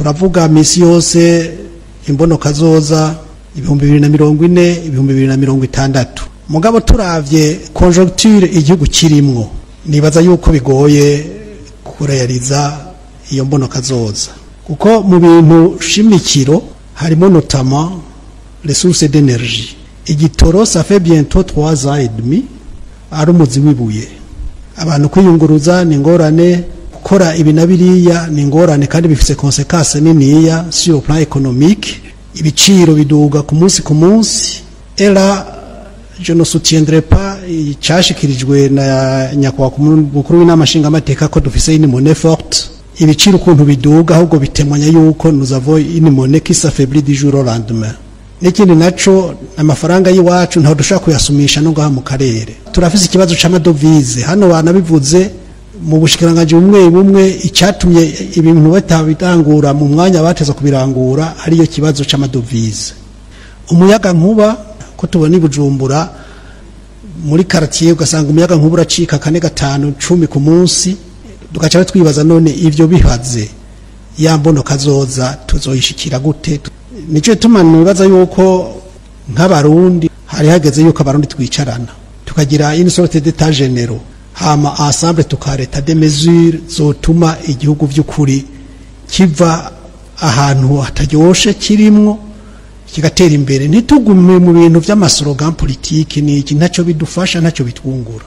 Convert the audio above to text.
Turavuga misi yose imbono kazoza 2040, 2060, mugabo turavye conjoncture igihugu kirimwo, nibaza yuko bigoye kurealiza iyo mbono kazoza, kuko mu bintu shimikiro harimo notamment les sources d'énergie. Igitoro, ça fait bientôt 3 ans et demi ari umuzi w'ibuye. Abantu kwiyunguruza ni ingorane, gukora ibi na biriya ni ingorane, kandi bifise conséquences niniya sur le plan économique. Ibiciro biduga ku munsi ku munsi. Era je ne soutiendrai pas icashikirijwe na nyakubahwa mukuru w'inama nshingamateka ko dufise une monnaie forte. Ibiciro ukuntu biduga ahubwo bitemanya yuko nous avons une monnaie qui s'affaiblit du jour au lendemain. N'ikindi naco, amafaranga y'iwacu ntaho dushobora kuyasumisha no ngaha mu karere. Turafise ikibazo c'amadovize hano, banabivuze mu bushikiranganji bumwe bumwe. Icyatumye ibintu batabirangura mu mwanya bateza kubirangura ariyo kibazo c'amadovize. Umuyaga nkuba, ko tubona i Bujumbura muri quartier ugasanga umuyaga nkuba uracika kane, gatanu, 10 ku munsi, tugaca twibaza: none ivyo bihaze, ya mbono kazoza tuzoyishikira gute? Nico gituma nibaza yuko nk'Abarundi hari hageze yuko Abarundi twicarana, tukagira une sorte d'état généraux, hama ensemble tukareta des mesures zotuma igihugu vy'ukuri kiva ahantu hataryoshe kirimwo kigatera imbere, ntitugume mu bintu vy'amaslogan politiki. Niki ntacyo bidufasha, ntacyo bitwungura.